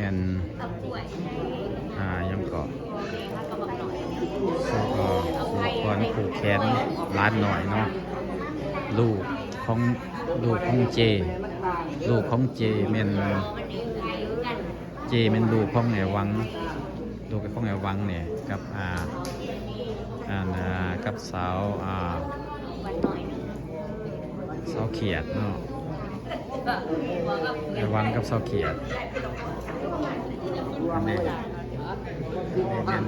ອັນ ອ່າ ຫຍັງເກາະ ແລ້ວກໍ ສະວະພອນ ຜູກແຂນຫຼານນ້ອຍເນາະ ລູກຂອງ ລູກຂອງເຈ ລູກຂອງເຈແມ່ນ ເຈແມ່ນລູກຂອງອ້າຍຫວັງ ລູກຂອງອ້າຍຫວັງນີ້ ກັບ ອ່າ ອັນ ອ່າ ກັບສາວ ອ່າ ສາວຂຽດເນາະ ອ້າຍຫວັງກັບສາວຂຽດ ອັນນີ້ ອັນນີ້ແມ່ນ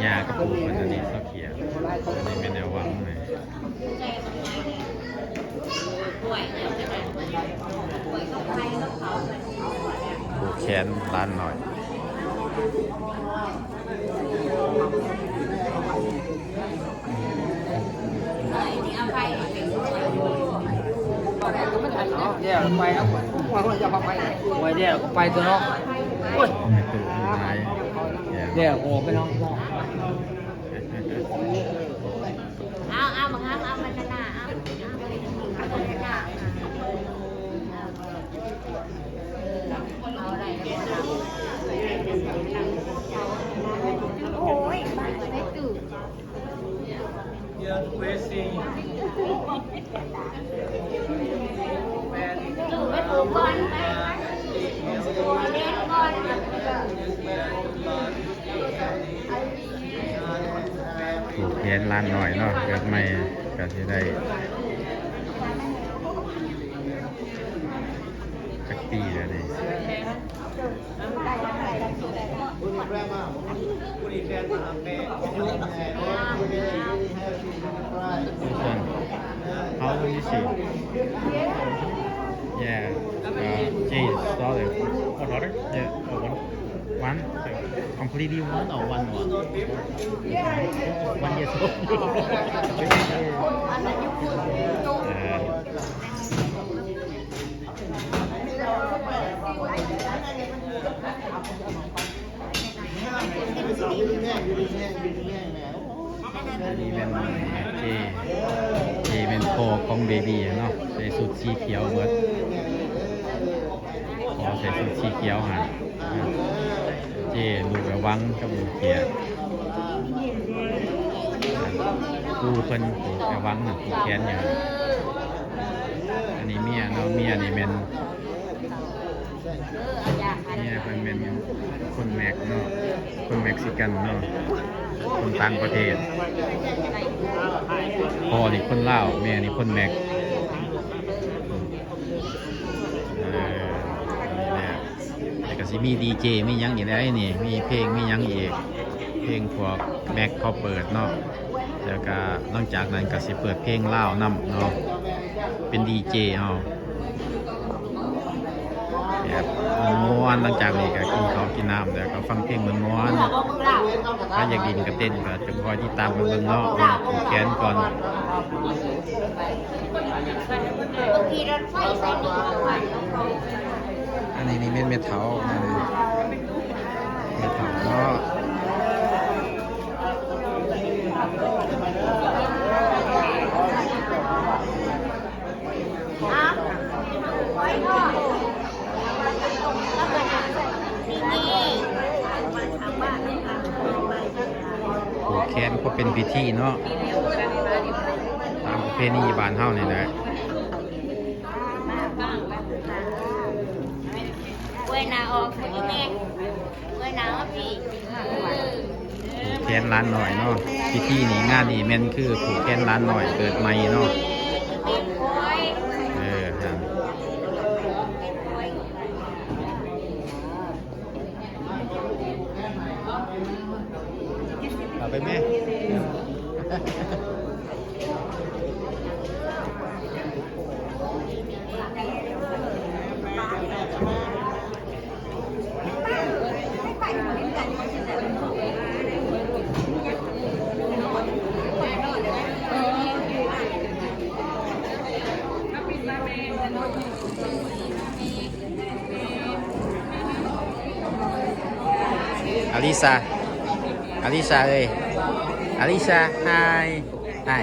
ຍ່າກັບປູ່ເພິ່ນ ອັນນີ້ສາວຂຽດ ອັນນີ້ແມ່ນອ້າຍຫວັງນະ. ຜູກແຂນຫຼານນ້ອຍ ແລ້ວໄປ ເອົາ ໄປແລ້ວກໍໄປຕົວະເນາະ ໂອ້ຍ ແລ້ວ ໂອ້ ໄປເນາະ. ເອົາ ເອົາ ບັກຫຳ ເອົາ ບັກນານາ ເອົາ ເອົາ ເອົາ ເອົາ ເອົາ ໂອ້ຍ ບາດໃສ່ຕູ້ ຕູ້ໄປປູ່ກ່ອນ ປູ່ແຂນຫຼານນ້ອຍເນາະ ເກີດໃໝ່ກໍຊິໄດ້ຈັກປີແລ້ວນີ້? This one. How old is she? Yeah. Uh, Jay's daughter. Oh, daughter? Yeah. Oh, one. One? Completely one or one one? One years old. ອັນນີ້ແມ່ນເຈ ເຈແມ່ນພໍ່ຂອງເບບີເນາະ ໃສ່ຊຸດສີຂຽວເບິດ ພໍ່ໃສ່ຊຸດສີຂຽວຫັ້ນ ເຈລູກອ້າຍຫວັງກັບລູກຂຽດ ປູ່ເພິ່ນ ອ້າຍຫວັງນັ້ນຜູກແຂນຢູ່ ອັນນີ້ເມຍເນາະ ເມຍນີ້ແມ່ນ ເມຍເພິ່ນແມ່ນຄົນແມັກເນາະ ຄົນເມັກຊິກັນເນາະ ຄົນຕ່າງປະເທດ ພໍ່ນີ້ຄົນລາວ ແມ່ນີ້ຄົນແມັກ ເອີ ນີ້ແຫຼະ ແລ້ວກໍຊິມີດີເຈ ມີຫຍັງອີກແຫຼະນີ້ ມີເພງ ມີຫຍັງອີກ ເພງພວກແມັກເຂົາເປີດເນາະ ແລ້ວກໍຫຼັງຈາກນັ້ນກໍຊິເປີດເພງລາວນຳເນາະ ເປັນດີເຈເຮົາ ແບບມ່ວນໆ ຫຼັງຈາກນີ້ກໍກິນເຂົ້າກິນນ້ຳ ແລ້ວກໍຟັງເພງມ່ວນໆ ໃຜຢາກຫຼິ້ນກໍເຕັ້ນ ກໍຈັ່ງຄອຍຕິດຕາມກັນເບິ່ງເນາະ ຜູກແຂນກ່ອນ ອັນນີ້ນີ້ແມ່ນແມ່ເຖົ້າ ແມ່ເຖົ້າເນາະ. ຜູກແຂນກໍເປັນພິທີເນາະ ຕາມປະເພນີບ້ານເຮົານີ້ແຫຼະ. ອວຍໜ້າອອກ ອີແມ່ ອວຍໜ້າອອກພີ້ ເອີ ຜູກແຂນຫຼານນ້ອຍເນາະ ພິທີນີ້ ງານນີ້ແມ່ນຄືຜູກແຂນຫຼານນ້ອຍເກີດໃໝ່ເນາະ ເອີ ຫັ້ນ ເອົາໄປແມ່. ອາລິຊາ ອາລິຊາເອີຍ ອາລິຊາ Hi Hi.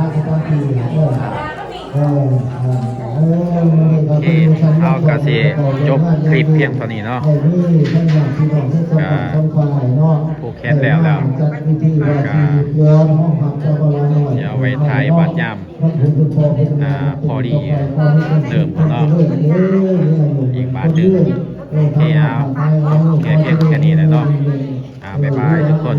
າສະຖານທີ່ເດີ. ໂອເຄ ເຮົາກະຊິຈົບຄລິບພຽງເທົ່ານີ້ເນາະ ກະຜູກແຂນແລ້ວແລ້ວ ກະຊິເອົາໄວ້ຖ່າຍບາດຍາມ ອ່າ ພໍດີເລີ່ມເນາະ. ອີກບາດໜຶ່ງ ໂອເຄ ເອົາ ແຄ່ພຽງແຄ່ນີ້ແຫຼະເນາະ. ອ່າ ບາຍບາຍທຸກຄົນ.